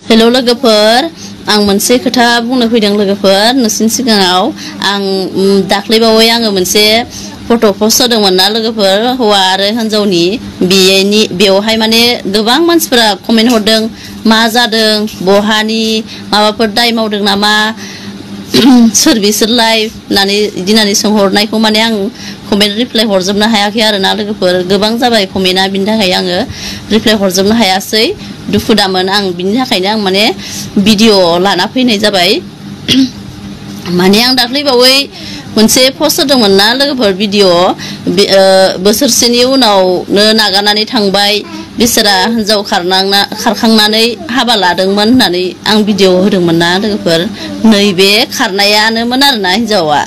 हेल' लोगोफोर आं मोनसे खोथा बुंनो फैदों लोगोफोर नोंसिनि सिगाङाव आं दाख्लैबावै आङो मोनसे फट' पस्ट होदोंमोन ना लोगोफोर हौवा आरो हिन्जावनि बेवहाय माने गोबां मानसिफोरा कमेन्ट हरदों मा जादों बहानि माबाफोर दाय मावदों नामा सोर बिसोरलाय होननानै दिनानै सोंहरनायखौ माने आं कमेन्ट रिप्लाय हरजोबनो हायाखै आरोना लोगोफोर गोबां जाबाय कमेन्टआ बिनि थाखाय आङो रिप्लाय हरजोबनो हायासै दुखु दामोन आं बिनि थाखायनो आं माने भिडिअ लाना फैनाय जाबाय माने आं दाख्लैबावै मोनसे पस्ट होदोंमोन ना लोगोफोर भिडिअ बोसोरसेनि उनावनो नागारनानै थांबाय बिसोरा हिन्जाव खारखांनानै हाबा लादोंमोन होननानै आं भिडिअ होदोंमोन ना लोगोफोर नैबे खारनायानोमोन आरोना हिन्जावा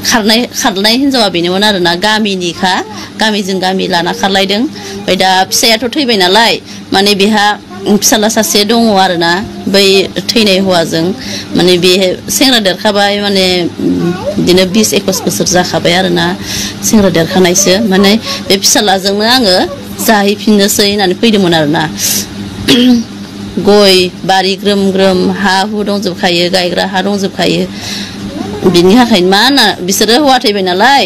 खारनाय हिन्जावा बेनोमोन आरोना गामिनिखा गामिजों गामि लाना खारलायदों ओमफ्राय दा फिसायाथ' थैबाय नालाय माने बेहा फिसाला सासे दङ आरोना बै थैनाय हौवाजों माने बे सेंग्रा देरखाबाय माने बिदिनो 20-21 बोसोर जाखाबाय आरोना सेंग्रा देरखानायसो माने बे फिसालाजोंनो आङो जाहैफिननोसै होननानै फैदोंमोन आरोना गय बारि ग्रोम ग्रोम हा हु दंजोबखायो गायग्रा हा दंजोबखायो बिनि थाखायनो मा होनना बिसोरो हौवा थैबाय नालाय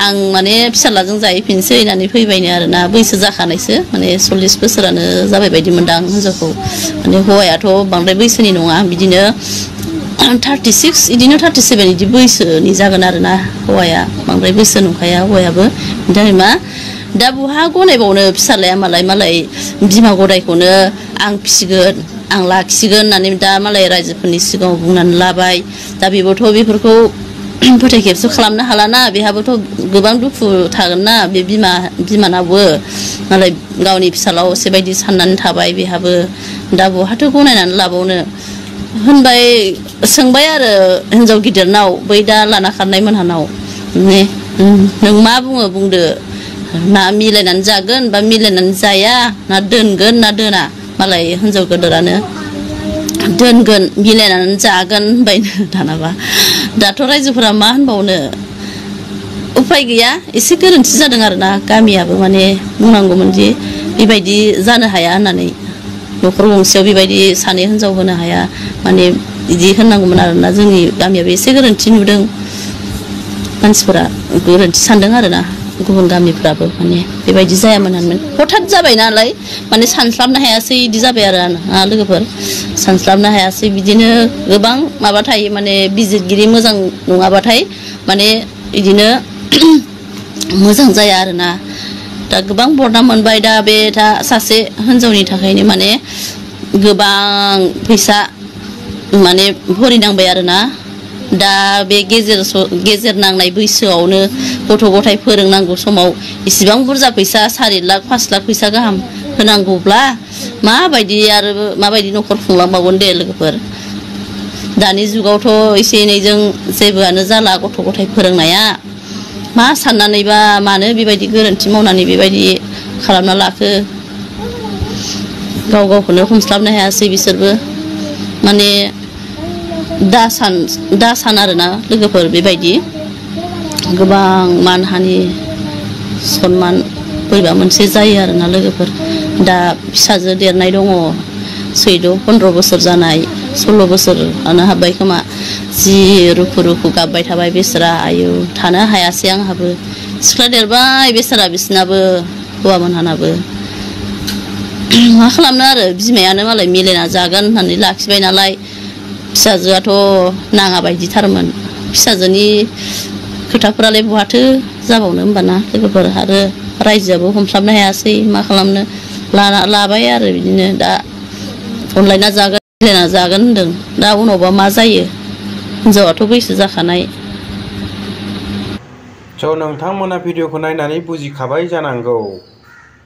आं माने फिसालाजों जाहैफिनसै होननानै फैबायनो आरोना बैसो जाखानायसो माने 40 बोसोरानो जाबाय बायदि मोनदां हिन्जावखौ माने हौवायाथ' बांद्राय बैसोनि नङा बिदिनो 36 बिदिनो 37 बिदि बैसोनि जागोन आरोना हौवाया बांद्राय बैसो नंखाया हौवायाबो बिनि थाखाय मा दा बहा गनायबावनो फिसालाया मालाय बिमा गदायखौनो आं फिसिगोन आं लाखिगोन होननानै दा मालाय रायजोफोरनि सिगाङाव बुंनानै लाबाय दा बेबोथ' बेफोरखौ फोथाय खेबस खालामनो हालाना बेहाबोथ' गोबां दुखु थागोन ना बे बिमानावबो मालाय गावनि फिसालाव एसेबायदि साननानै थाबाय बेहाबो दा बहाथो गनायनानै लाबावनो होनबाय सोंबाय आरो हिन्जाव गिदिरनाव बै दा लाना खारनाय मोनहानाव नों मा बुङो बुंदो ना मिलायनानै जागोन बा मिलायनानै जाया ना दोनगोन ना दोना मालाय हिन्जाव गोदोरानो दोनगोन मिलायनानै जागोन होनबायनो दानाबा दाथ' रायजोफोरा मा होनबावनो उफाय गैया एसे गोरोन्थि जादों आरोना गामियाबो माने बुंनांगौमोन दि बेबायदि जानो हाया होननानै न'खर गंसेयाव बेबायदि सानै हिन्जाव होनो हाया माने बिदि होननांगौमोन आरोना जोंनि गामियाबो एसे गोरोन्थि नुदों मानसिफोरा गोरोन्थि सानदों आरोना गुबुन गामिफ्राबो माने बेबायदि जायामोन होननानै हथात जाबाय नालाय माने सानस्लाबनो हायासै बिदि जाबाय आरो लोगोफोर सानस्लाबनो हायासै बिदिनो गोबां माबा थायो माने बिजिरगिरि मोजां नङाबाथाय माने बिदिनो मोजां जाया आरोना दा गोबां बरना मोनबाय दा बे दा सासे हिन्जावनि थाखायनो माने गोबां फैसा माने भरिनांबाय आरोना दा बे गेजेर नांनाय बैसोआवनो गथ' गथाय फोरोंनांगौ समाव इसिबां बुरजा फैसा 4 लाख 5 लाख फैसा गाहाम होनांगौब्ला माबायदि न'खर खुंलांबावगोन दे लोगोफोर दानि जुगावथ' एसे एनैजों जेबोआनो जाला गथ' गथाय फोरोंनाया मा साननानैबा मानो बेबायदि गोरोन्थि मावनानै बेबायदि खालामना लाखो गावखौनो हमस्लाबनो हायासै बिसोरबो माने दा सान आरोना लोगोफोर बेबायदि गोबां मानहानि सनमान बोरैबा मोनसे जायो आरोना लोगोफोर दा फिसाजो देरनाय दङ 14-15 बोसोर जानाय 16 बोसोरानो हाबबाय खोमा जि रुखु रुखु गाबबाय थाबाय बेसोरा आयु थानो हायासै आंहाबो सिख्ला देरबाय बेसोरा बिसनाबो हौवा मोनहानाबो मा खालामनो आरो बिमायानो मालाय मिलायना जागोन होननानै लाखिबाय नालाय फिसाजोआथ' नाङा बायदिथारमोन फिसाजोनि खोथाफोरालाय बहाथो जाबावनो होमबाना लोगोफोर आरो रायजोआबो हमस्लाबनो हायासै मा खालामनो लाबाय आरो बिदिनो दा अनलायना जागोन मिलायना जागोन होनदों दा उनावबा मा जायो हिन्जावाथ' बैसो जाखानाय नोंथांमोना भिडिअखौ नायनानै बुजिखाबाय जानांगौ।